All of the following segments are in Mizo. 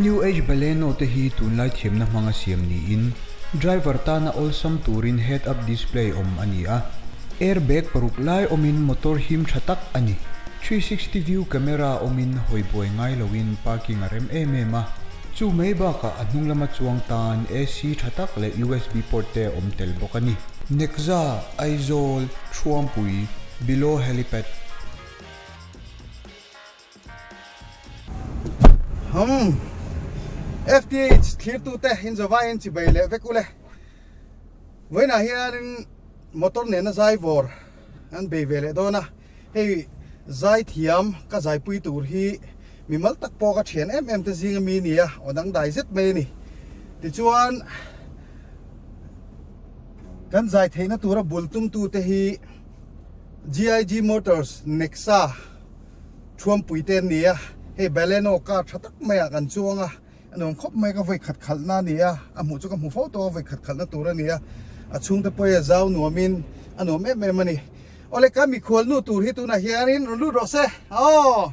New Age Baleno te hi tunlai thiamna hmanga siam niin driver tana awlsam turin head up display awm a ni a. Air bag paruk lai awmin motor him tha tak a ni. 360 view camera awmin hawi buai ngai loin parking a rem em em a. Chu mai bakah a hnung lama chuang tan AC tha tak leh USB port te a awm tel bawk a ni. Nekza, Aizawl, Thuampui, Below Helipad. Hum. FTH thlirtute inzawvaiin chibai leh vek ule. Vawiinah hianin motor nena zai vawr an bei ve leh dawn a. Hei zai thiam ka zaipui tur hi mimal tak pawh ka thian em em te zinga mi nia aw dangdai zet mai a ni. Tichuan kan zai theihna tura bul tumtu te hi GIG Motors Nexa Thuampui te an ni a, hei Baleno car tha tak maiah kan chuang a, a nuam khawp mai ka vawi khat khalhna a ni a, a hmuh chu ka hmu fo tawh a vawi khat khalhna tur a ni a, a chhungte pawh hi a zau nuamin a nuam em em a ni. Awle ka mikhual nu tur hi tunah hianin rawn lut rawh se aw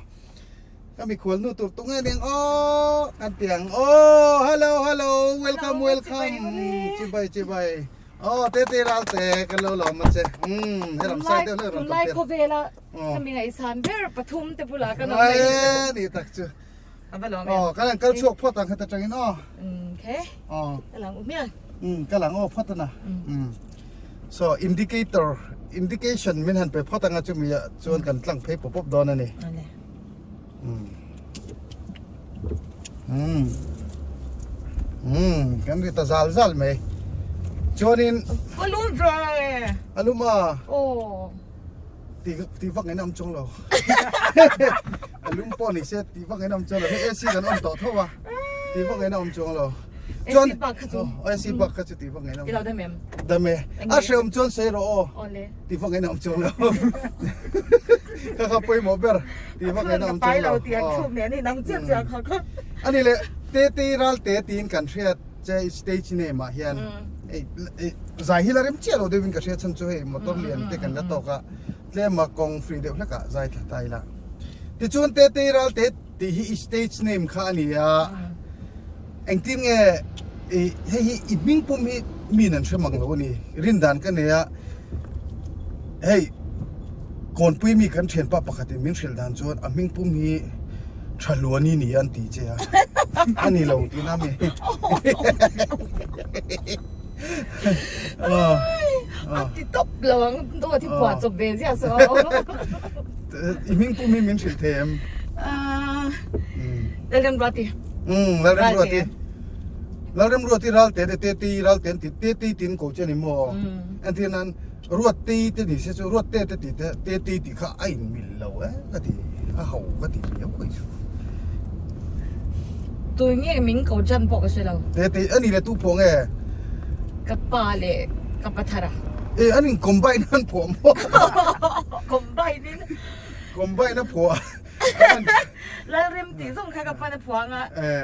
ka mikhual nu tur tung em ang aw kan ti ang aw hello hello welcome welcome chibai chibai aw te te ral te kan lo lawm a che um helam side deuh hlek rawn tunlai khawvela ka mi ngaihsan ber pathum te bulah kan awm mai ni tak chu ava lawm em aw kan kal chhuak phawt ang heta tangin aw okay aw ka lang u mial um ka lang aw phawt ana um so indicator indication min han pe phawt anga chumi ah chuan kan tlang phei pawp pawp dawn ani um um um kan ri ta zal zal mai chuanin alum ve alum a aw ti ti vak in am chuang lo a lum pawh ni se ti vak in am chuang lo hei AC kan awm tawh tho a ti vak in am chuang lo chuan AC bak kha chu AC bak kha chu ti vak in am ilo dam em dam e a hreawm chuan sei rawh aw ole ti vak in am chuang lo kha kha pawimawh ber ti vak in am chuang lo ti an thup nen ni nang chiah chiah kha kha ani le te te ral te tin kan hriat che stage name ah hian ei zai hi la rem chiah lo deuhin ka hria chhan chu hei motor lian te kan la tawk a tlema kawng free deuh hlek ah zai thla ta ila tichuan te te ral te tih hi i stage name kha a ni a engtin nge i hei hi i hming pum hi mi in an hre mang lo a ni rin dan ka nei a hei kawnpui mi kan thianpa pakhat in min hrilh dan chuan a hming pum hi Tha luan i ni an ti che a, a ni lo tih na mi. A ti tawp lo ang, dawt hi phuah chawp ve ziah saw. I hming pum hi min hrilh thei em? Lalremruati. Lalremruati. Lalremruati Ralte te te ti Ralte an ti te ti tin ko che ni maw? Entir nan Ruattei te ni se chu Ruatte te tih te te tei tih kha a in mil lo e ka ti a ho ka ti riau mai chu. Tui nge min ko chan pawh ka hre lo. Te tei a ni le tu pawh nge? Ka pa leh ka pa thar a. E an in combine an phuah maw? Combine in. Combine a phuah. Lalrem tih zawng kha ka pan a phuah anga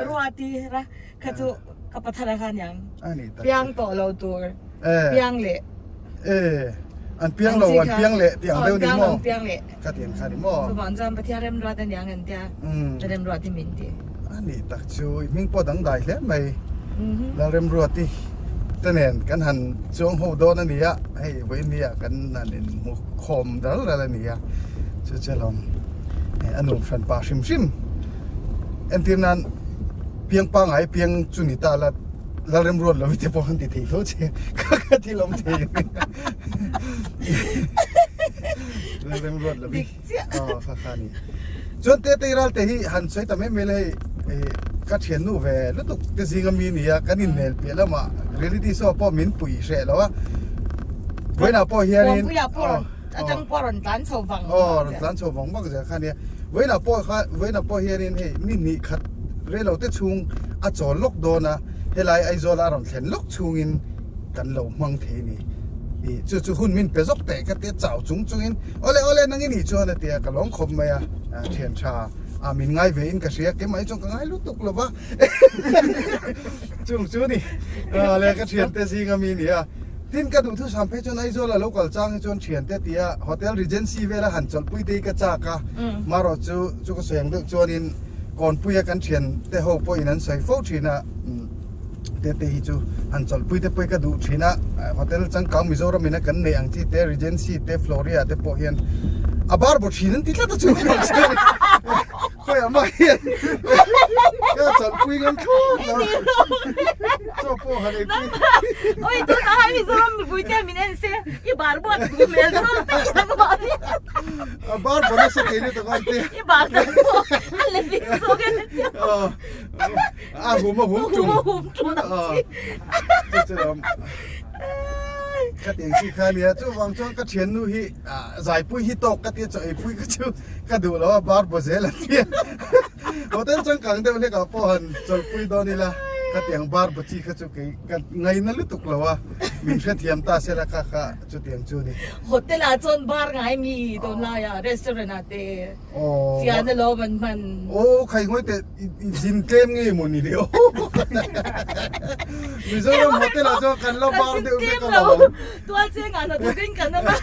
Ruati ra Kha chu ka pathar a kha niang. Piang tawh lo tur. Piang leh. E an piang lo an piang leh tih ang deuh ni maw? An piang leh. Kha ti ang kha ni maw? Chuvang chuan Pathian remruat a niang an tia. Remruat hi min ti. A nih tak chu i hming pawh dangdai hle mai. Lalremruati te nen kan han chuang ho dawn a ni a, hei vawinia kan han inhmu khawm ral ral a ni a, chu chu alawm a nuam hran pah hrim hrim. Entir nan piang pangai piang chu ni ta la Lalremruat lo te pawh han ti thei tho che ka ka thil awm thei Lalremruat lo Dik chiah. Aw kha kha ni. Chuan te tei ral te hi han sawi ta mai mai la hei ka thiannu ve lutuk te zinga mi nia kan inhmel piah lamah reality show pawh min pui hreh lo a. Vawiinah pawh hianin Puanpuia pawh rawn atang pawh rawn tlan chho vang aw rawn tlan chho vang vang zel kha nia. Vawiinah pawh kha vawiinah pawh hianin hei ni hnih khat rei lo te chhung a chawl lawk dawn a helai Aizawl a rawn thlen lawk chhungin kan lo hmang thei a ni. Ih chu chu hun min pe zawk teh ka tia chau chung chungin awle awle nang i nih chuan a tia ka lawm khawp mai a thian tha a min ngai ve in ka hria keimah hi chuan ka ngai lutuk lo va chung chu ni le ka thian te zinga mi ni a tin ka duh thusam phei chuan Aizawl a lo kal chang hi chuan thian te tia hotel Regency vela han chawlhpui te hi ka chak a marawh chu chu ka sawi ang deuh chuanin. Kawnpuia kan thian te ho pawhin an sawi fo thin a, Tete hi chu han chawlhpui te pawh hi ka duh thin a, hotel changkang Mizoram ina kan neih ang chi te Regency te Floria te pawh hian a bar bawk thin an ti tlat a chu khawiah mah hian ka chawlhpui ngam thlawt lo chaw pawh han eipui Oi tunah hai Mizoram mipui te min en se i bar buat duh hmel zawk tak hian mahni A bar bawk nasa thei lutuk a an ti i bar tak pawh a letling zawk en tia A hum a hum tum. Hum a hum tum ang chi. Chu chu lawm. Ka tiang chi kha nia chuvang chuan ka thiannu hi zaipui hi tawk ka tia chaw eipui ka chu ka duh lo a bar baw zel a tia. Hotel changkang deuh hlekah pawh han chawlhpui dawn ila ka tiang bar baw chi kha chu kei ka ngaina lutuk lo a min hrethiam ta sela kha kha chutiang chu ni. Hotel ah chuan bar ngai mi tunlai ah restaurant ah te. Fian alawm an hman. Aw khai ngawi teh i zin tlem ngei maw ni le aw. Mizoram hotel ah chuan kan la bar deuh vek alawm. Tual cheng ah hnathawk in kan awm a.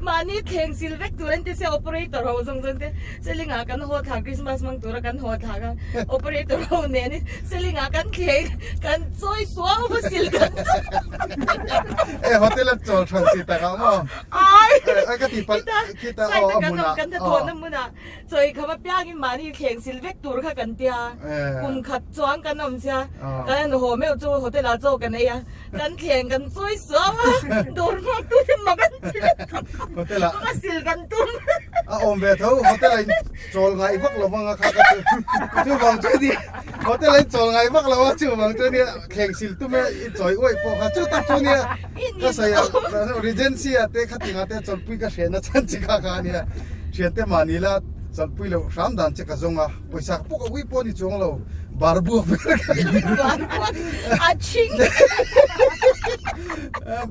Mahni thleng sil vek tur an ti sia operator ho zawng zawng te Seling ah kan haw thla Christmas hmang tura kan haw thla kha operator ho nen in Seling ah kan thleng kan chawi suau va sil kan tum. E hotel a chawl than si tak ah maw. Ai! Ai ka tih palh Kita kita side aw a a kan hmunah awm kan hnathawhna hmunah chawi kham apiangin mahni thleng sil vek tur kha kan tia kum khat chuang kan awm sia kan han haw meuh chu hotel ah chaw kan ei a kan thleng kan chawi suau a dawr hmuak tu te mak an ti Hotel ah a sil kan tum a awm ve tho hotel ah in chawl ngai vak lo vang a kha ka chu chuvang chu nia hotel ah in chawl ngai vak lo a chuvang chu nia thleng sil tum e i chawi uaih pawh kha chu tak chu nia Ka sawi a, Regency ah te khatinga te chawlhpui ka hriatna chhan chi kha kha a nia. Thiante mahni la chawlhpui loh hram dan che ka zawng a, pawisa ka pawh ka ui pawh a ni chuang lo, bar buak ber ka ni. Bar buak a chhing.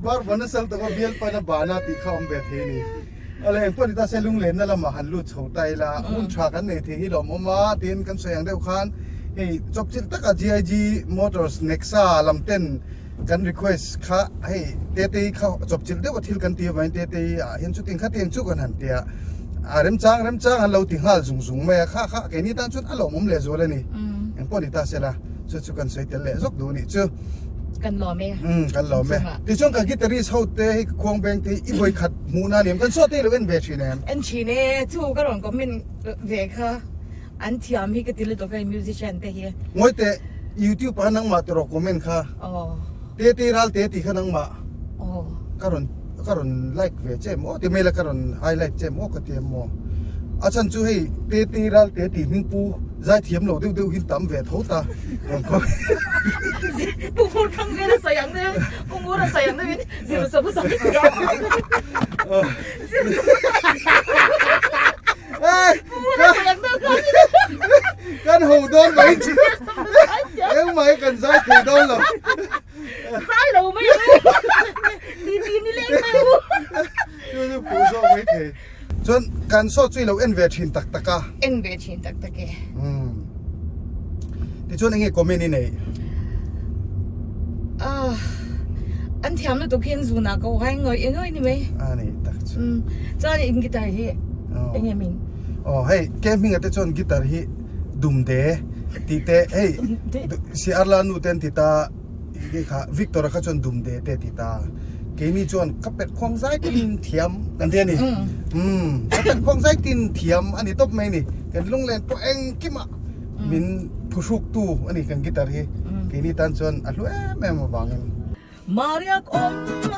Bar buan nasa lutuk a, bial paina bana tih kha awm ve thei a ni. Awle engpawh ni ta se lunglenna lamah han lut chho ta ila, hun tha kan nei thei hi lawmawm a, tin kan sawi ang deuh khan hei chawpchilh taka GIG Motors Nexa lam ten Kan request kha hei Tetei kha chawpchilh deuh a thil kan ti avangin Tetei ah hian chutin kha tiang chu kan han ti a, a remchang remchang an lo ti nghal zung zung mai a, kha kha keini tan chuan a lawmawm leh zual a ni. Engpawh ni ta sela chu chu kan sawi tel leh zawk duh nih chu. Kan lawm e. Umm kan lawm e. Tichuan kan guitarist ho te hei khuang beng te hi i vawi khat hmuhna a ni em? Kan saw te hi lo en ve thin em? En thin e, chu ka rawn comment ve kha. An thiam hi ka ti lutuk hei musician te hi. Ngawi teh youtube ah nangmah tiraw comment kha. Aw. Te te ral te tih kha nangmah. Aw. Ka rawn ka rawn like ve che maw ti mai la ka rawn highlight che maw ka ti em maw. A chhan chu hei te te ral te tih hming pu zai thiam lo deuh deuh hin tam ve tho ta rawn comment. Pu Ngur thang vel a sawi ang deuh in Pu Ngur a sawi ang deuh in zir sa hmasa thiam. Zir sa hmasa. Kan ho dawn mai chu engmah kan zai thei dawn lo. Zai lo mai u. Ti ti ni leng mai u. Chu chu phu zawk mai thei. Chuan kan saw chu i lo en ve thin tak tak a. En ve thin tak tak e. Tichuan enge comment i neih? Ah, an thiam lutuk hian zunah ka uai ngawih ngawih ni mai. A ni tak chu. Chuan in guitar hi enge min? Aw hei ke hminga te chuan guitar hi dumde tih te hei si Arla nu te an ti ta i kha Victor a kha chuan dumde te ti ta keini chuan ka pet khuang zai tin thiam kan ti a ni. Umm ka pet khuang zai tin thiam a ni tawp mai ni kan lunglen pawh engkimah Min phuhruk tu a ni kan guitar hi keini tan chuan a hlu em em avangin. Mariak awm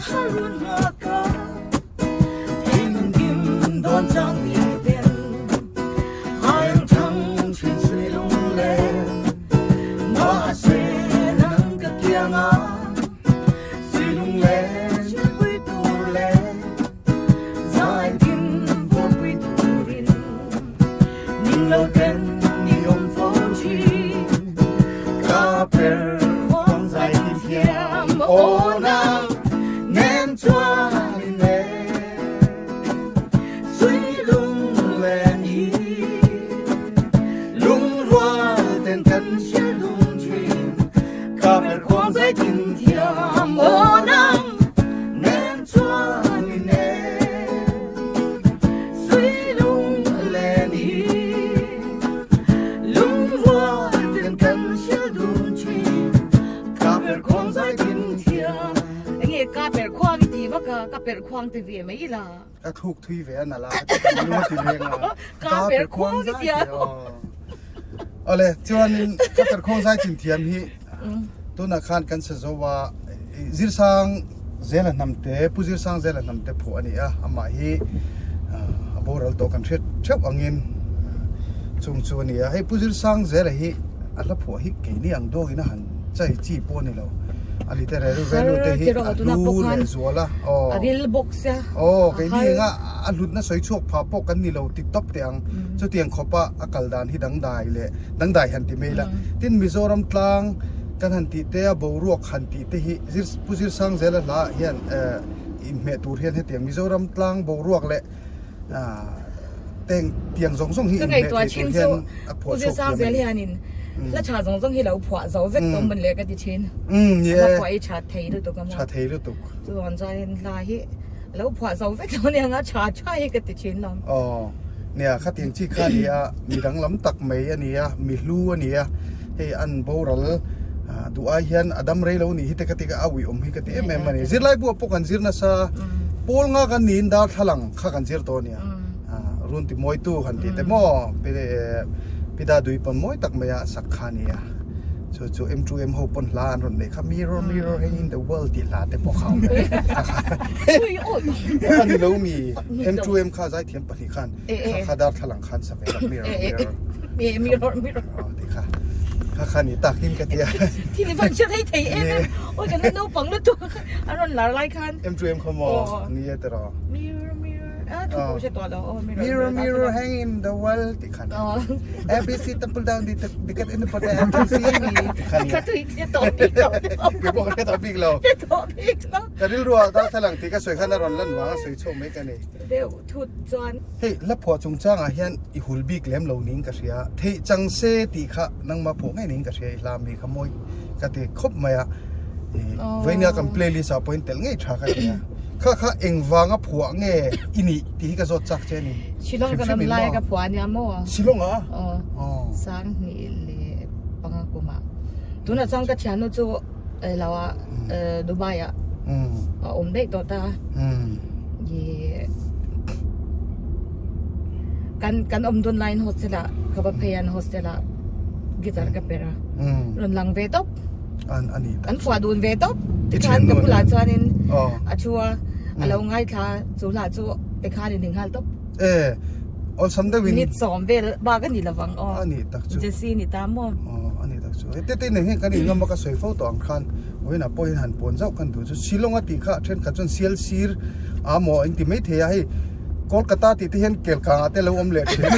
harun nghaka engkim dawn chang ni ten hai thang thin sui lung len mahse nang ka kianga sui lung len pui tur len zai tin vur pui turin Ning lo ten ni awm fo thin Ka per huang zai tin thiam aw nang nen chuan in nen Sui lung len hi Lung rual ten kan hrial dun thin Ka per khuang zai tin thiam aw nang nen chuan in nen Ka perh khuang ti ve mai la. Ka thluk thui ve a nalh a, ka lung a ti leng a. Ka perh khuang zai ti a. Awle, chuanin ka perh khuang zai chin thiam hi tunah khan kan sa zo a, Zirsang Zela Hnamte, Pu Zirsang Zela Hnamte phuah a ni a, amah hi a boral tawh kan hriat theuh angin chung chu a ni a. Hei Pu Zirsang Zela hi a hla phuah hi keini ang dawngin a han chai chi pawh a ni lo. A literary value te hi a hlu leh zual a. Aw. A ril bawk sia. Aw, keini enga a hlutna sawi chhuak phah pawh kan ni lo ti tawp teh ang. Chutiang khawpa a kal dan hi dangdai leh dangdai han ti mai la. Tin, Mizoram tlang kan han tih te a boruak han tih te hi zir Pu Zirsangzela hla ah hian inhmeh tur hian hetiang Mizoram tlang boruak leh teng tiang zawng zawng hi Ka ngaihtuah thin chu Pu Zirsangzel hianin hla tha zawng zawng hi lo phuah zo vek tawh mawn le ka ti thin. Hla phuah hi tha thei lutuk a maw. Tha thei lutuk. Chuan chuanin hla hi lo phuah zo vek tawh aniang a tha tha hi ka ti thin lo. Aw nia khatiang chi kha a ni a, mi danglam tak mai a ni a, mi hlu a ni a, hei an boral duh ai hian a dam rei lo nih hi te ka ti ka a uih awm hi ka ti em em a ni. Zirlai buah pawh kan zir nasa, pawl nga kan niin darthlalang kha kan zir tawh a nia. Run ti mawitu han tih te maw Pida dui pawn mawi tak mai a sak kha a ni a. Chu chu M2M ho pawn hla an rawn neih kha Mirror mirror hanging in the world tih hla te pawh kha a awm e. A ni lo mi M2M kha zaithiam pahnih khan kha kha darthlalang khan sak ve lo mirror mirror. Mirror mirror. Tih kha kha kha ni takin ka ti a. Thil i van hre thei thei em em. Awi kan la naupang lutuk a rawn lar lai khan. M2M kha maw ni e tiraw. Mirror mirror a thu pawh hre tawh lo aw mirror mirror mirror hanging in the world tih khan. ABC temple down the ticket in the pote and to see me tih khan. Ka tui hre tawh bik lo. Kei pawh ka hre tawh bik lo. Hre tawh bik lo. Ka rilruah darthlalang tih ka sawi khan a rawn lan vang a sawi chhuak mai ka ni. Deuh thut chuan. Hei hla phuah chungchangah hian i hul bik lem lo niin ka hria. Theih chang se tih kha nangmah phuah ngei niin ka hria i hla mi kha mawi ka ti khawp mai a. Vawinia kan playlist ah pawhin telh ngei tha ka ti a. Kha kha engvanga phuah nge i nih tih hi ka zawt chak che a ni. Shillong kan awm lai ka phuah ania maw? Shillong ah? Aw. Sanghnih leh panga kumah. Tunah chuan ka thiannu chu lo ah Dubai ah a awm daih tawh ta. Ih kan kan awm dun laiin hostel ah ka va phei a hostel ah guitar ka perh a rawn lang ve tawp an phuah dun ve tawp tikhan ka bulah chuanin a thu a a lo ngaithla chu hlah chu tikhan in inghal tawp. E awlsam deuhin minute sawm vel bak a ni lovang aw a ni tak chu Jessie ni ta maw aw a ni tak chu heti te nen hian kan in ngam a ka sawi fo tawh ang khan vawiinah pawh hian han puan zauh kan duh chu Shillong a tih kha thenkhat chuan sial sir a maw in ti mai thei a hei Kolkata tih te hian kelkang ah te lo awm leh thin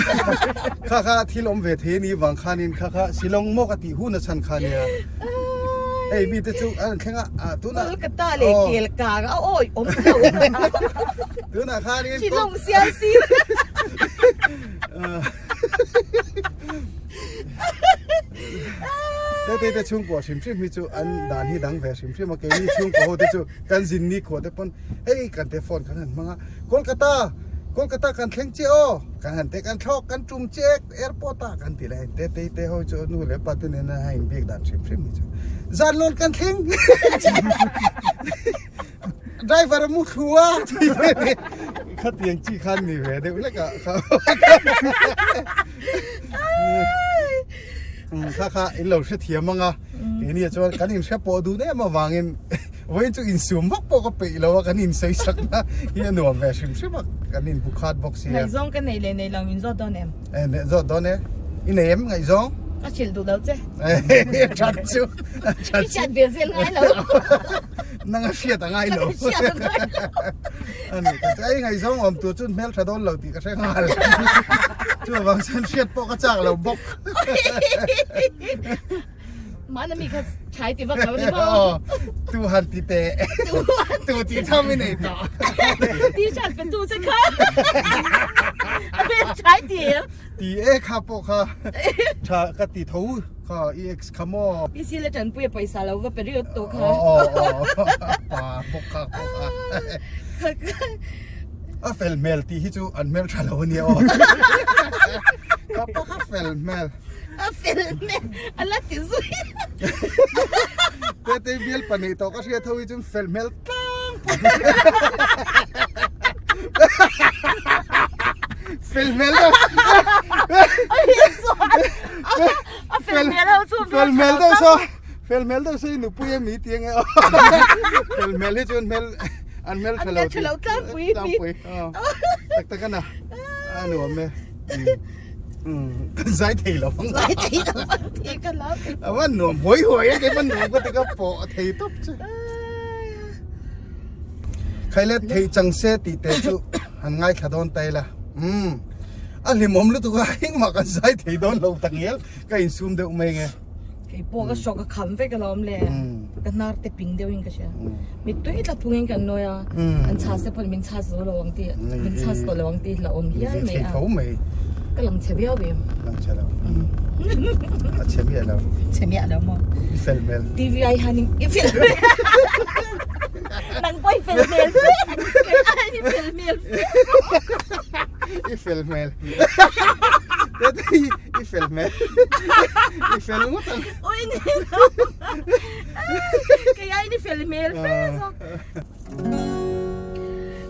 kha kha thil awm ve thei a nih vang khanin kha kha Shillong maw ka tih hun a chhan kha nia hei mi te chu an thleng a tunah Kolkata leh kelkang a awi awm lo. Tunah khanin Shillong sial sir. Te te te chhungkua hrim hrim hi chu an dan hi dang ve hrim hrim a keini chhungkua ho te chu kan zin ni khua te pawn hei kan te phone kan han hmang a Kolkata Kolkata kan thleng che aw kan han te kan thlawk kan tum che airport ah kan ti leh te te te ho chu nu leh pa te nena a inbiak dan hrim hrim hi chu zan lawn kan thleng Driver a mu thlu a khatiang chi khan ni ve deuh lek a kha kha kha in lo hre thiam anga keini ah chuan kan in hre pawh dun em avangin vawiin chu insum vak pawh ka peih lo a kan in sawi sak na hi a nuam ve hrim hrim a kan in bu khat bawk sia Ngaihzawng ka nei leh nei lo min zawt dawn em? E ne zawt dawn e i nei em ngaihzawng? Ka hrilh duh lo che. That chu I hriat ve zel ngai lo. Nang a hriat a ngai lo. Hriat a ngai lo. Ani ka chu ei ngaihzawng awm tur chuan hmel tha dawn lo tih ka hre nghal. Chu avang chuan hriat pawh ka chak lo bawk. Mahna mi kha chhai ti vak lo ni maw? Tu han ti teh. Tu ti tham i nei tawh. T-shirt pe tu che kha. A hmel chhai ti em? Ti e kha pawh kha tha ka ti tho. Kha i ex kha maw? I sila tanpui a pawisa lo va pe riut tawh kha. Aw aw aw pa bawk kha bawk kha. A fel hmel tih hi chu an hmel tha lo ania aw. Ka pa kha fel hmel. A fel hmel a la ti zui. Tete bial pahnih tawh ka hriat ho hi chuan fel hmel tlang. Fel hmel deuh. A fel hmel deuh chu. Fel hmel deuh saw. Fel hmel deuh saw i nupui em i ti ange aw. Fel hmel hi chu an hmel an hmel tha lo. An hmel tha lo tlangpui. Tlangpui. Tak tak ana. A nuam e. Kan zai thei lo ang. Zai thei lo ang ti ka lo. A van nuam huai huai a kei van nuam ka ti ka pawh a thei tawp che. Khaile thei chang se tih te chu han ngaithla dawn ta ila. Umm a hlimawm lutuk a engmah kan zai thei dawn lo tak ngial ka insum deuh mai nge. Kei pawh ka hrawk a kham vek alawm le. Ka hnar te ping deuhin ka hria. Mittui tla phungin kan nawi a, an chhas te pawn min chhas zo lo ang tih, min chhas tawh lo ang tih hlauhawm hial mai a. Ka lang chhe viau em? Lang chhe lo. A chhe miah lo. Chhe miah lo maw? I fel hmel. TV ai hianin i fel hmel. Nang pawh i fel hmel fe. Kei aiin i fel hmel fe. I fel hmel. I fel hmel. I fel ngawt ang. Oi ni lo. Kei aiin i fel hmel fe zawk.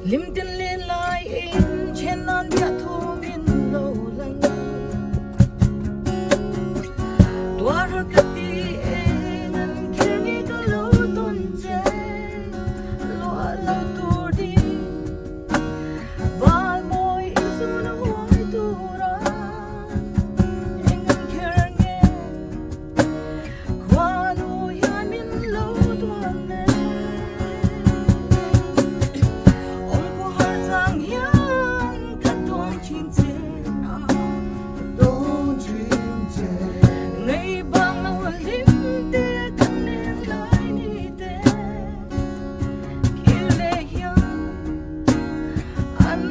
Lim tin len lai in then an biah thu min lo lan. Tuar har ka ti eng an kher nge ka lo tawn che. Luah lo tur ding val mawi in zun a huai tur a eng an kher nge. Khuanu hian min lo tuam e. Awm khaw har chang hian ka tawn thin che a, ka tawn thin che. Ngei bang lo hlim te kan nen lai ni te kil leh hian an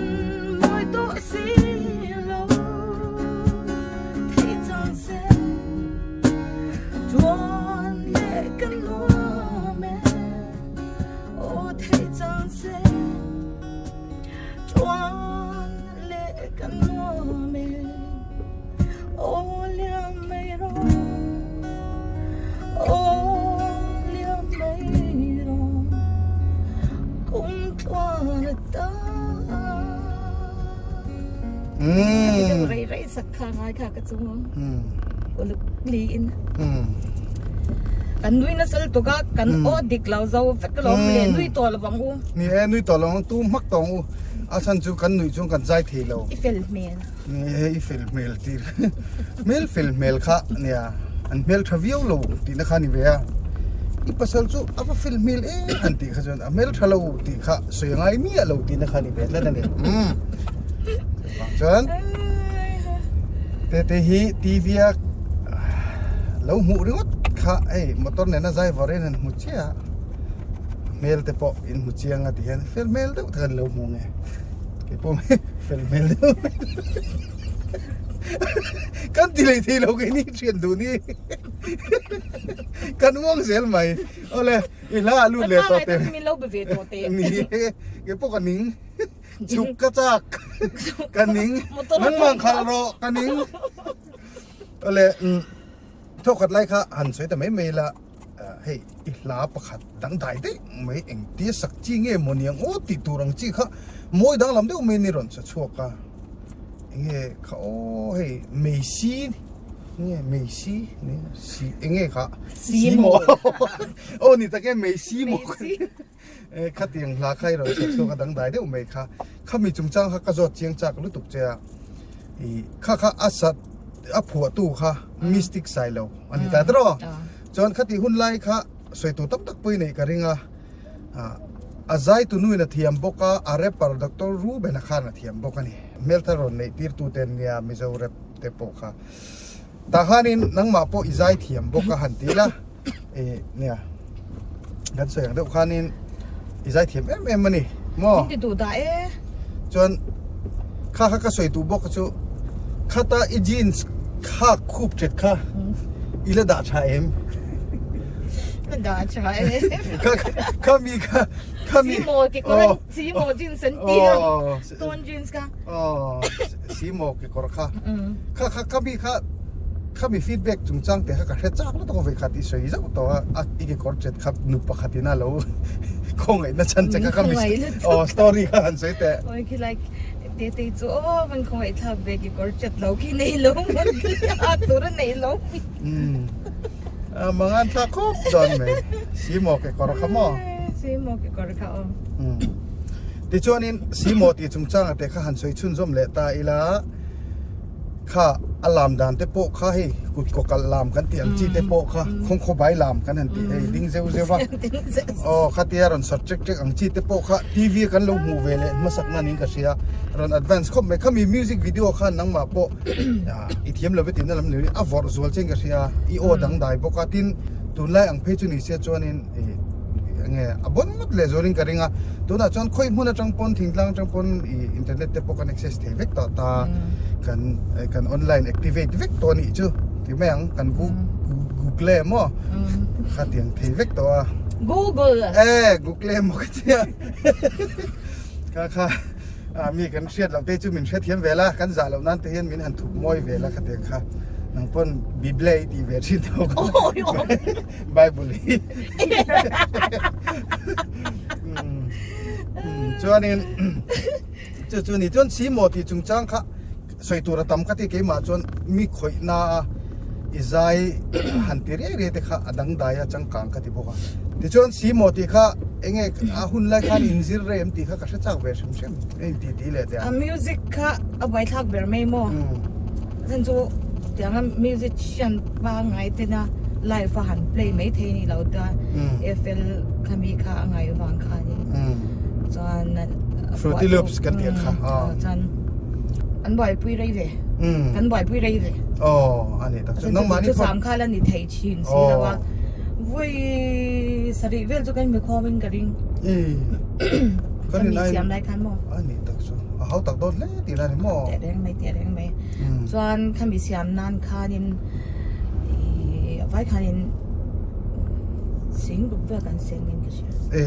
mawi tawh si lo thei chang se. Chuan leh ka nuam e, aw theih chang se. Chuan leh ka nuam e, aw liam mai rawh, aw liam mai rawh, kum tluan a ta. Rei rei sak kha ngai kha ka chung a. Uluk li in. Kan nui na sal tuk a, kan aw dik lo zo vek alawm le, nui tawh lo ang u. Ni e, nui tawh lo ang, tu hmak tawh ang u. A chhan chu kan nuih chuan kan zai thei lo. I fel hmel. Ni e, i fel hmel tir. Hmel fel hmel kha nia, an hmel tha viau lo tihna kha ni ve a. I pasal chu a va fel hmel em han tih kha chuan a hmel tha lo tih kha sawi a ngai miah lo tihna kha ni ve tlat a ni. Chuvang chuan tete hi TV a lo hmuh ringawt kha hei motor nena zai var in han hmu chiah a hmel te pawh in hmu chiang a ti hian fel hmel deuh tak an lo hmu nge kei pawh fel hmel deuh kan ti lei thei lo kei ni thian duh ni kan uang zel mai awle i hla a lut leh tawh te min lo be ve tawh te ni kei pawh ka ning Chuk ka chak ka ning nangmah khalh rawh ka ning awle thawkhat lai kha han sawi ta mai mai la hei i hla pakhat dangdai daih mai engtia sak chi nge maw niang aw tih tur ang chi kha mawi danglam deuh mai ni rawn sa chhuak a enge kha aw hei meisi nge meisi si enge kha si maw aw ni tak e meisi maw E khatiang hla kha i rawn hriat chhuak a dangdai deuh mai kha. Khami chungchang kha ka zawt chiang chak lutuk che a. I kha kha a sat a phuahtu kha Mystic Sailo a ni ta tiraw. Chuan khati hun lai kha sawitu tam tak pawhin neih ka ring a. A zaitu nuin a thiam bawk a, a rapper Doctor Ruben-a khan a thiam bawk a ni. Hmeltha rawn neih tirtu te an nia Mizo rap te pawh kha. Tah khanin nangmah pawh i zai thiam bawk a han ti ila. E nia kan sawi ang deuh khanin i zai thiam em em a ni maw Min ti duh dah e chuan kha kha ka sawi duh bawk chu khata i jeans kha khup thet kha i la dah tha em ka dah tha e kha kha mi kha kha mi si maw ke kawr si maw jeans an ti a tawn jeans kha si maw ke kawr kha kha kha kha mi kha. Khami feedback chungchang te kha ka hre chak lutuk a vawikhat i sawi zauh tawh a, a i kekawr chet kha nu pakhatin a lo khawngaihna chhan che kha ka mi aw story kha han sawi teh. Awi khi like Tetei chu aw van khawngaih thlak ve kekawr chet lo khi nei lo mawn khi a tur a nei lo mi. Umm a mangan thlak khawp dawn mai si maw kekawr kha maw. Si maw kekawr kha aw. Umm tichuanin si maw tih chungchanga te kha han sawi chhunzawm leh ta ila. Kha a lam dan te pawh kha hei kut kaw kalh lam kan tih ang chi te pawh kha khawngkhaw bai lam kan han tih hei ding zeuh zeuh a aw khatia rawn sawt ṭek ṭek ang chi te pawh kha TV kan lo hmuh ve leh hmasak nan in ka hria rawn advance khawp mai khami music video khan nangmah pawh i thiam lo ve tihna lam ni a vawrh zual chian ka hria i aw dangdai bawk a tin tunlai ang phei chu ni se chuanin ih enge a bawn ngawt leh zualin ka ring a tunah chuan khawi hmun atang pawn thingtlang atang pawn ih internet te pawh kan access thei vek tawh ta kan kan online activate vek tawh anih chu ti mai ang kan google emaw khatiang thei vek tawh a google e google emaw ka tia kha kha a mi kan hriat loh te chu min hrethiam ve la kan zah loh nan te hian min han thup mawi ve la khatiang kha nang pawn bible i tih ve thin tho bible hi chuanin Chu chu ni chuan si maw tih chungchang kha sawi tur a tam ka ti keimah chuan mi khawih na a i zai han ti riai riai te kha a dangdai a changkang ka ti bawk a. Tichuan si maw tih kha enge a hun lai khan inzir rei em tih kha ka hre chak ve hrim hrim a inti ti leh teh a. A music kha a buaithlak ber mai maw? Chhan chu tianga musician pangngai tena live a han play mai thei ni lo ta FL khami kha a ngaih vang khanin chuan Fruity Loops kan tih ang kha chuan an buaipui rei ve kan buaipui rei ve aw a ni tak chu nangmahni chu sam kha la ni thei thin si lo a vui sarih vel chu kan mi khawmin ka ring kan mi siam lai khan maw a ni tak chu a hau tak dawn hle tih la ni maw teh reng mai teh reng mai chuan khami siam nan khanin ih a vai khanin sing ruk vel kan seng in ka hria e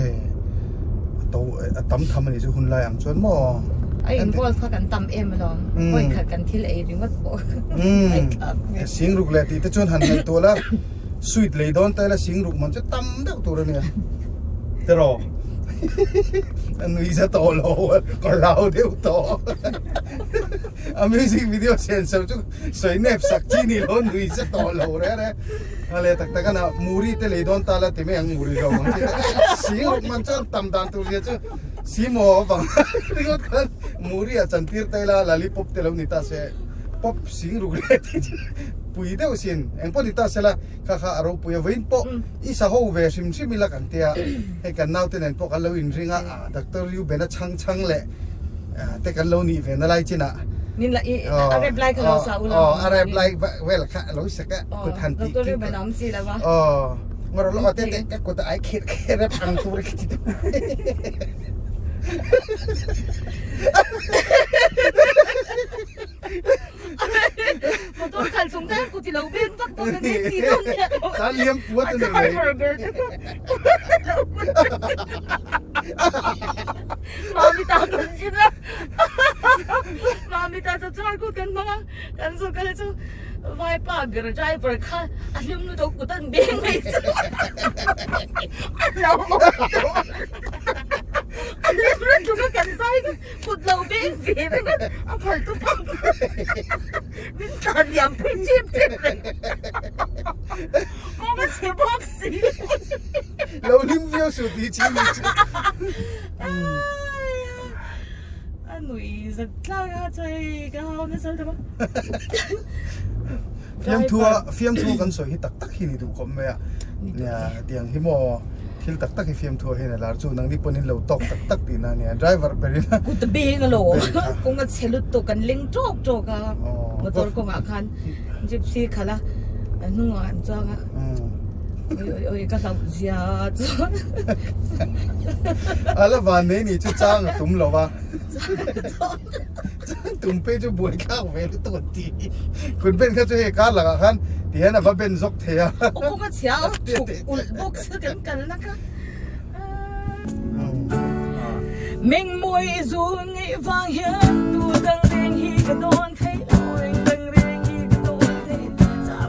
a to a tam tham ani chu hun lai ang chuan maw a involve kha kan tam em alawm hawi khat kan thil ei ringawt pawh sing ruk leh tih te chuan han ngaihtuah la sweet lei dawn ta ila sing ruk man chu tam deuh tur ania tiraw a nui za tawh lo ka hlau deuh tawh a music video sian so chu sawi nep sak chi ni lo nui za tawh lo re re a le tak tak ana muri te lei dawn ta la ti mai ang muri lo ang chi sing ruk man chuan tam dan tur zia chu simo vang ringawt khan muri a chantir ta ila lollipop te lo ni ta se pop sing ruk leh ti chu pui deuh sin engpawh ni ta sela kha kha a ropui a vawiin pawh i sa ho ve hrim hrim ila kan tia hei kan naute nen pawh kan lo inring a ah Doctor Reuben a chhang chhang leh te kan lo nih ve na lai chinah Nin la i a rep lai kha lo sa ula aw a rep lai vel kha lo sek a kut han ti Doctor Reuben a awm si lo a aw ngawr lo te te ka kut ai khir kher a phang tur khi ti Motor khalh chung khan kut i lo beng vak dawn a ni chi dawn nia. Tan liam puat a ni mai. Driver ber te chu lo kut. Mami ta kan zin a. Mami ta chu chuan kut kan hmang a. Kan zawh kal chu vaipa ber driver kha a hlim lutuk kut an beng mai chu. A lo awm tawh. A hlim lutuk a kan zai kha. Kut lo beng ve reng a, a phal chu phal min tlan liam pui chip chip reng. Kawng a chhe bawk si. Lo hlim viau suh tih chi ni chu. A nui zat tlak a chei ka hau nasa ta bawk. Fiamthua fiamthu kan sawi hi tak tak hi ni duh khawp mai a. Nia tiang hi maw thil tak tak hi fiamthua hian a lar chu nangni pawhin lo tawk tak tak tihna a nia driver berin a. Kut a beng a lo kawng a chhe lutuk kan leng tawk tawk a motor kawngah khan gypsy khalh a a hnungah an chuang a oi oi oi ka hlauh zia chuan. A la van nei ni chu chang a tum lo a. Tum phei chu buai thlak ve lutuk an ti. Kut ben kha chu hei kar lakah khan ti hian a va ben zawk thei a. Aw kawng a chhia a chhuk ulh bawk se kan kal na kha. Mengmawi i zun ngeih vang hian tu dang reng hi ka dawn thei lo, eng dang reng hi ka dawn thei lo.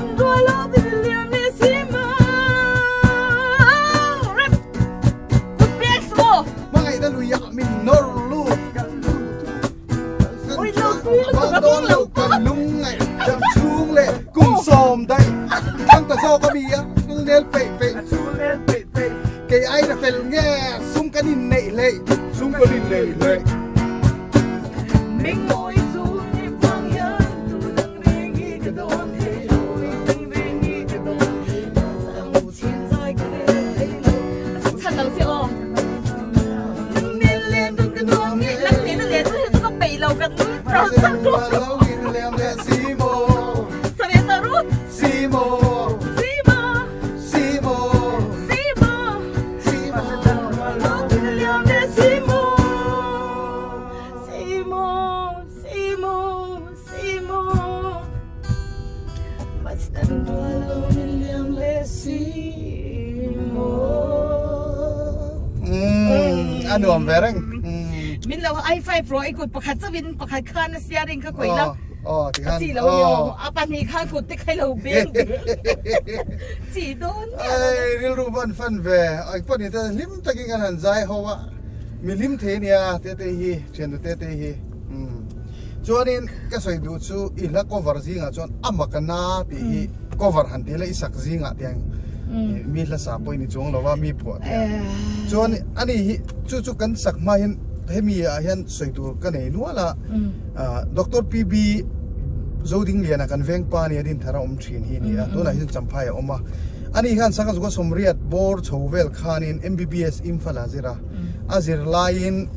Tan rual lo min liam leh si maw Rip Kut pek su maw Hmangaihna lui ah min nawr lut kan Ui lo tui lutuk a dawn lo kan lungngaih dam chhung leh kum sawm daih thlang ta zawk a mi a chul nel peih peih chul nel peih peih kei ai na fel nge sum kan in neih hleih sum kan in neih hleih. Ming mawi chu ni vang hian tu dang reng hi ka dawn thei lo dang reng hi ka dawn thei lo ang chin zai ka rel thei lo chhan lo che aw nang nen len dun ka nuam nge nang nen a len dun hi chu ka peih lo ka nui tang tang Sabe ta ru Simo Simo Simo Simo Simo Simo Simo Simo Simo Mastan rualo min liam le Simo A nuam ve reng. Min lo i5 ro i kut pakhat chawin pakhat khan a steering kha khawih la. Aw tikhan. A chi lo ni aw. A pahnih khan kut te khai lo beng. Chi dawn miah lo. Ai rilru van fan ve. Ai pawh ni te hlim takin kan han zai ho a. Mi hlim thei ania te te hi thiantu te te hi. Chuanin ka sawi duh chu i hla cover zingah chuan a mak a na tih hi cover han tih la i sak zingah tiang mi hla sa pawh i ni chuang lo va mi phuah tih a. Chuan ani hi chu chu kan sak hma hian hemi ah hian sawi tur ka nei nual a. Doctor PB Zodingliana kan veng pa nia din thar a awm thin hi a ni a, tunah hian Champhai a awm a. Ani hian Sangha Zuka Sawmriat bawr chho vel khanin MBBS Imphal a zir a, a zir laiin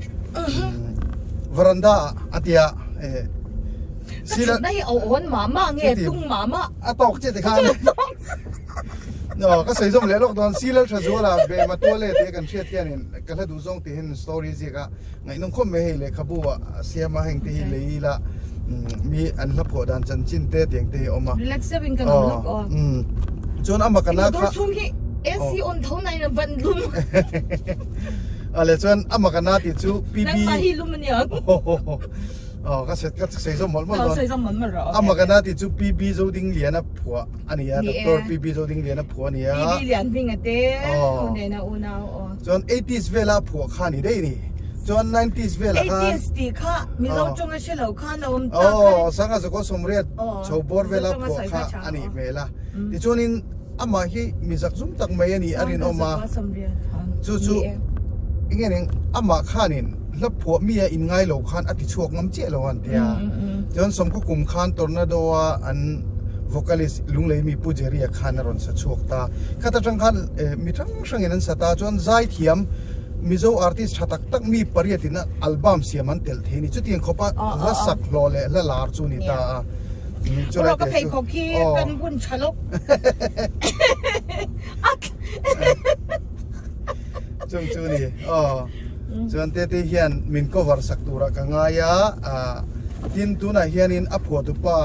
veranda ah a tia Ka chhutna hi a awn mah mah nge tung mah mah? A tawk chiah tikhan Ka sawi zawm leh lawk dawn, Silal Thazuala be Matuale tih kan hriat hianin ka hla duh zawng tih hian story ziak a. Ngaihnawm khawp mai hei lehkhabu ah siam a heng te hi lei ila mi an hla phuah dan chanchin te tiang te hi a awm a. Relax deuh in kan awm lawk aw. Chuan a makana kha. Motor chhung hi AC on tho na in a van lum. A le chuan a makana tih chu PB. Nangmah hi lum ania. Aw ka set ka sei zawm mawlh mawlh dawn. Sei zawm mawlh mawlh rawh. A makana tih chu PB Zodingliana phuah a ni a, Doctor PB Zodingliana phuah a ni a. PB Lianhminga te ho nena unau aw. Chuan eighties vela phuah kha ni daih ni. Chuan nineties velah khan. Eighties tih kha Mizo tawng a hre lo khan a awm tak kha. Aw Sangha Zakaw Sawmriat chho bawr vela phuah kha a nih hmel a. Tichuanin amah hi mi zakzum tak mai a nih a rinawm a. Chu chu enge ning amah khanin hla phuah mi a inngai lo khan a ti chhuak ngam chiah lo a an ti a. Chuan Sawmkhaw kum khan Tornado a an vocalist Lunglei mi Pu Jerry a khan a rawn sa chhuak ta. Khat atang khan mi hrang hrangin an sa ta chuan zaithiam Mizo artist tha tak tak mi pariat in album siam an telh thei a ni. Chutiang khawpa hla sak hlawh leh hla lar chu ni ta a. Rawh ka pheikhawk hi kan bun tha lawk. Chung chu ni. Aw. Chuan tete hian min cover sak turah ka ngai a. Tin tunah hianin a phuahtupa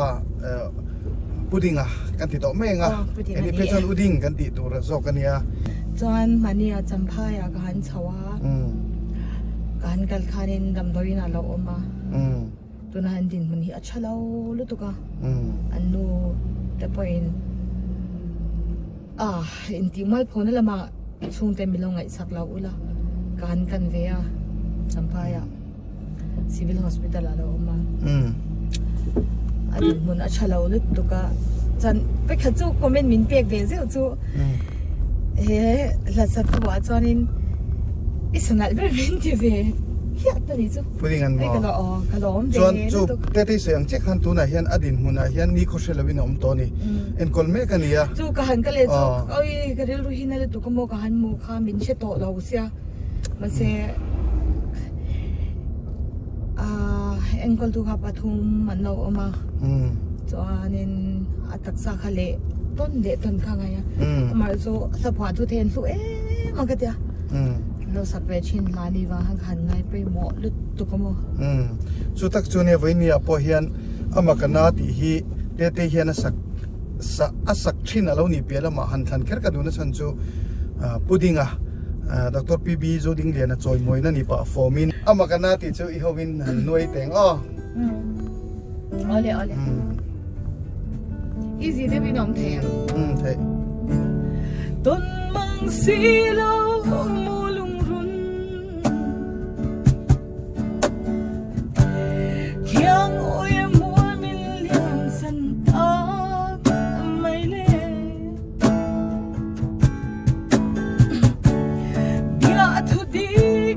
Pudinga kan ti tawh mai ang a. Eni phei chuan Uding kan tih tur zawk a nia. Chuan mahnia Champhaiah ka han chho a. Ka han kal khanin damdawiin a lo awm a. Tuna an dinhmun hi a tha lo lutuk a. An nu te pawhin ah intih mualphawna lamah chhungte min lo ngaihsak lo ula ka han kan ve a Champhaiah. Civil Hospital ah lo awm a. A dinhmun a tha lo lutuk a. Chuan vekhat chu comment min pek ve zeuh chu he hla tu ah chuanin i sanalh ber min ti ve hiah ta ni chu. Pudding an maw? Aw ka lawm ve Chuan chu tete sawi ang chiah khan tunah hian a dinhmun ah hian ni khaw hre lovin a awm tawh a ni. Enkawl mek a ni a. Chu ka han ka leh chu oi ka rilru hi na lutuk a maw ka han hmuh kha min hre tawh lo sia. Mahse ah enkawl tu kha pathum an lo awm a chuanin a taksa kha leh tawn leh tawn kha ngai a amah chu hla phuah tu te an hlu em a ka tia lo sak ve thin hla ni vang khan ka han ngai pawimawh lutuk a maw. Chu tak chu nia vawinia pawh hian ama ka na tih hi te te hian a sak a sak thin a lo nih piah lamah han thlan kher ka duhna chhan chu pudding a. Doctor PB Zodingliana chawimawina ni pah fawmin a makana tih chu i hovin han nuai teng aw. Awle awle. Easy deuh in awm thei ang. Um thei. Tawn mang si lo mu lungrun Thiang awi a mual min liam san tak mai le Bia thu di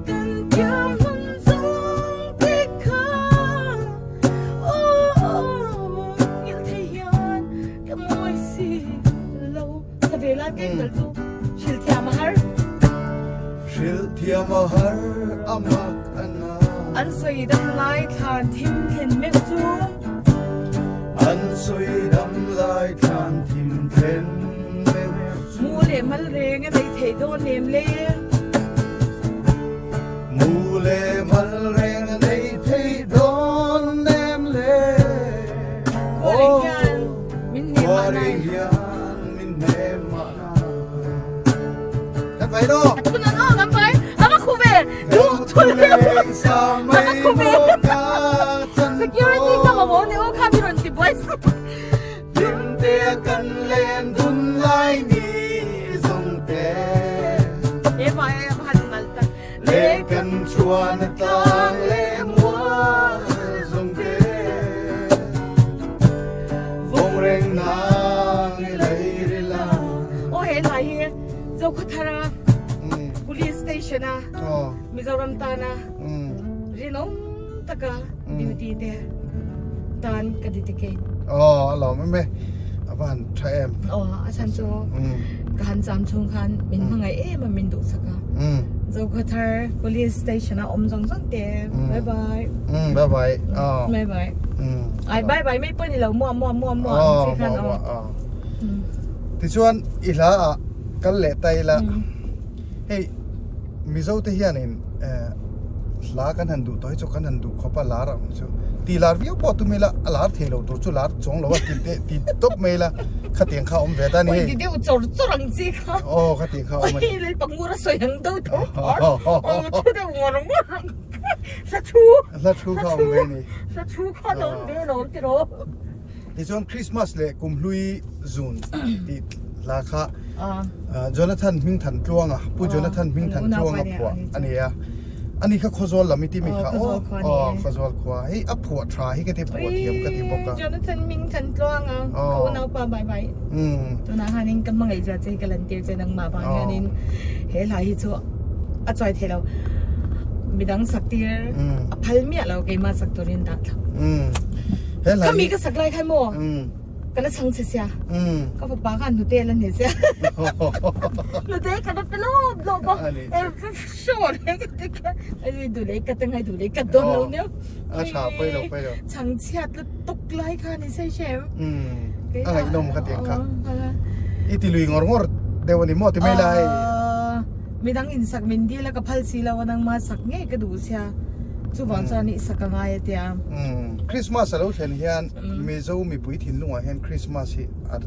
kan thiam hun zawng te kha Hrilh thiam a har a mak a na. An sawi dam lai thlan thim thlen meuh chu. An sawi dam lai thlan thim thlen meuh chu. Mu leh mal reng a nei thei dawn nem le. Mu leh mal reng a nei thei dawn nem le. Khuari hian min hnem mah nai. Khuari hian min hnem mah nai. Kan vai do. Thu nan aw kan vai. A va khu ve. Du thu le. A va khu ve. Security ka mamawh ni aw kha mi rawn ti buai sak. Hlimte kan len dun lai ni zawng te. He vai a han ngal tak. Le kan chuan tlang le mual zawng te. Vawng reng nang i lei ri la. Aw he lai hi Zokhawthara Police Station a Mizoram tana rinawm taka duty te tan ka dedicate. Aw a lawm em e a va han tha em. Aw a chhan chu ka han cham chhung khan min hmangaih em a min duhsak a. Zokhawthar Police Station a awm zawng zawng te bye bye. Bye bye. Aw. Bye bye. Ai bye bye mai pawh ni lo muah muah muah muah ang chi khan aw. Tichuan i hla ah kal leh ta ila hei Mizo te hianin hla kan han duh tawh hi chu kan han duh khawp a lar ang chu ti lar viau pawh tum ila a lar thei lo tur chu lar chuang lo a ti teh ti tawp mai ila khatiang kha a awm ve ta a ni hei. Ui ti deuh chawr chawr ang chi kha. Aw khatiang kha a awm a ni. Ui Lalpangura sawi ang deuh tho phar. Aw thu deuh ngawr ngawr ang hla thu. Hla thu kha a awm ve a ni. Hla thu kha a awm ve alawm tiraw. Tichuan Christmas leh Kumhlui zun tih hla kha Jonathan Hmingthantluanga, Pu Jonathan Hmingthantluanga phuah a ni a. Ani kha Khawzawl lam i ti mi kha aw. Aw Khawzawl khua. Hei a phuah tha hi ka ti phuah thiam ka ti bawk a. Jonathan Hmingthantluanga ka unaupa bye bye. Tunah hianin ka hmangaih zia che hi ka lan tir che nangmah vang hianin he hla hi chu a chuai thei lo. Midang sak tir a phal miah lo keimah sak turin dah thlap. Khami ka sak lai khan maw ka la chhang che sia ka fapa khan hnute a la hne sia hnute ka la pe lawp lawp a sure duh leh ka te ngai duh leh ka dawn lo nia a tha pawi lo pawi lo chhang chhiat lutuk lai kha ni sei shem a ngaihnawm kha tiang kha i ti lui ngawr ngawr deuh a ni maw ti mai lai Midang in sak min dil a ka phal si lo a nangma sak ngei ka duh sia chuvang chuan i sak a ngai a tia. Christmas a lo thlen hian Mizo mipui thinlungah hian Christmas hi a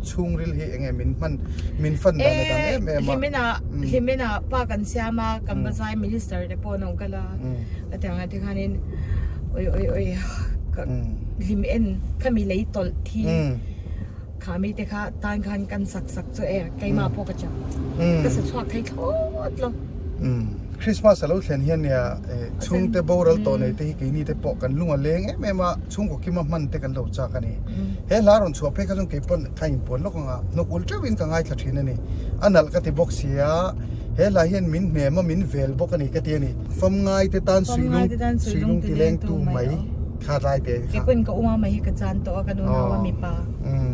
chhungril hi enge min hman min fan dan a dang em em a. Hlimena Hlimena pa kan siam a kan va zai minister te pawh an awm kal a a tiang ah te khanin oi oi oi ka hlim en khami lei tawlh thi. Kha mi te kha tan khan kan sak sak chu e keimah pawh ka chak ka sa chhuak thei thlawt lo. Christmas a lo thlen hian nia chhungte boral tawh nei te hi keini te pawh kan lung a leng em em a chhungkaw kima hman te kan lo chak a ni. He hla rawn chhuah phei kha chuan kei pawn ka inpuan lawk ang a hnuk ul teuh in ka ngaithla thin a ni. A nalh ka ti bawk sia he hla hian min hnem a min vel bawk a ni ka ti a ni. Famngai te tan suilung ti leng tu mai. Kha tlai te kha. Kei pawhin ka uma mai hi ka chan tawh a, ka nu nau a mipa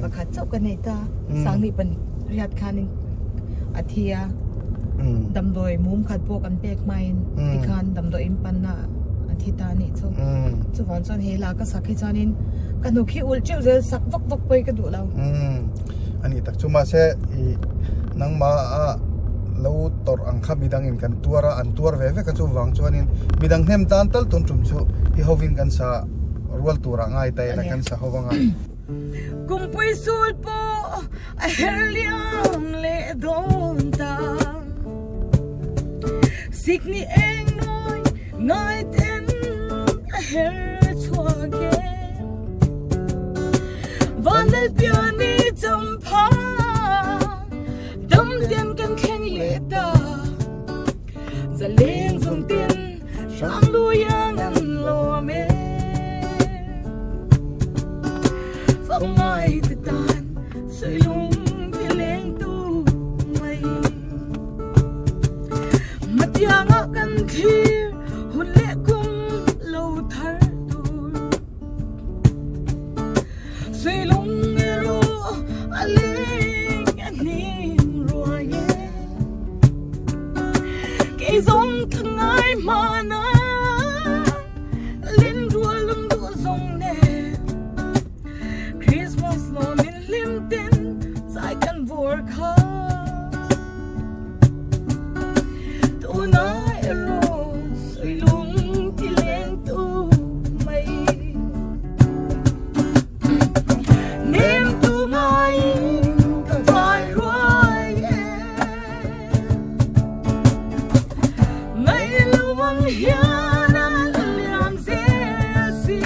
pakhat chauh ka nei ta. Sangni pan riat khanin a thi a, damdawi mum khat pawh kan pek hmain tikhan damdawi in panna a thi ta anih chu. Chuvang chuan he la ka sak hi chuanin ka hnuk hi ulh teuh zel sak vak vak pawh hi ka duh lo. Ani tak chu mahse i nangmah a lo tawrh ang kha midangin kan tuar a, an tuar ve vek a chuvang chuanin midang hnem tan tal tun tum chu i hovin kan sa rual turah ngai ta ila kan sa ho anga. Kumpui sul pawh a her liam leh dawn ta Sikni eng mawi ngai ten a her chhuak e. Vanlalpian i champha Dam ten kan thleng leh ta Zaleng zawng tin hrang luiang an lawm e Fangai te tan Suilung ti leng tu mai Matianga kan thlir hun leh kum lo thar tur Suilung erawh a leng a hnim ruai e Kei zawng ka ngai hman a Lin rual lung duh zawng nen Christmas lawm in hlim tin zai kan vawr kha Tuna erawh suilung ti leng tu mai Nem tu ngaiin ka vai ruai e Ngaih lo ang hian a liam zel si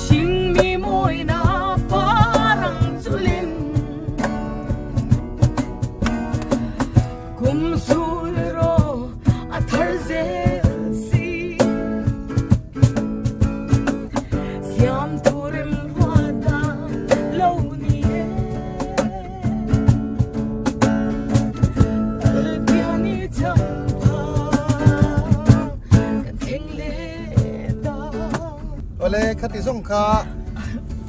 Hringmi mawina parang chulin Kum sul ro a thar zel si Siam turim ruata lo ni e Lalpiani champha kan thleng leh Awle khati zawng kha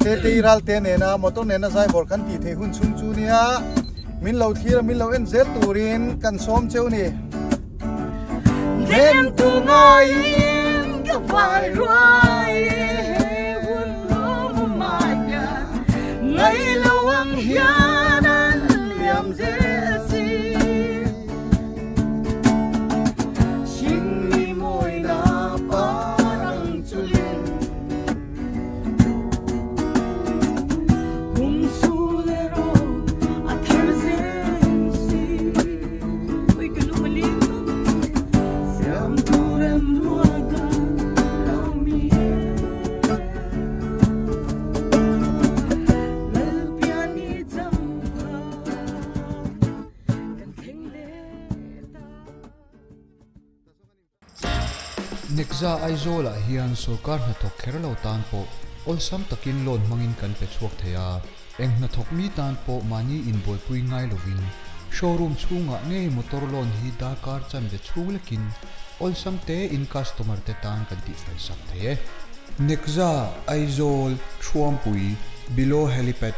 Tetei Ralte nena motor nena zaivawr kan tih theih hun chhung chu nia min lo thlir a min lo en zel turin kan sawm cheu ni. Hnem tu ngaiin ka vai ruai e hun lawm mai hian ngai lo ang hian an liam zel si. Hringmi mawina parang chulin Kum sul erawh a thar zel si Ui ka lung a ling Siam tur em ruat a lo mi e Lalpiani champha kan thleng leh ta. Nekza Aizawlah hian sorkar hnathawk kher lo tan pawh awlsam takin loan hmangin kan pe chhuak thei a, eng hnathawk mi tan pawh mahni inbuaipui ngai lovin showroom chhungah ngei motor loan hi darkar chanve chhung lekin awlsam tein customer te tan kan tihfel sak thei e. Nekza Aizawl, Thuampui, Below Helipad.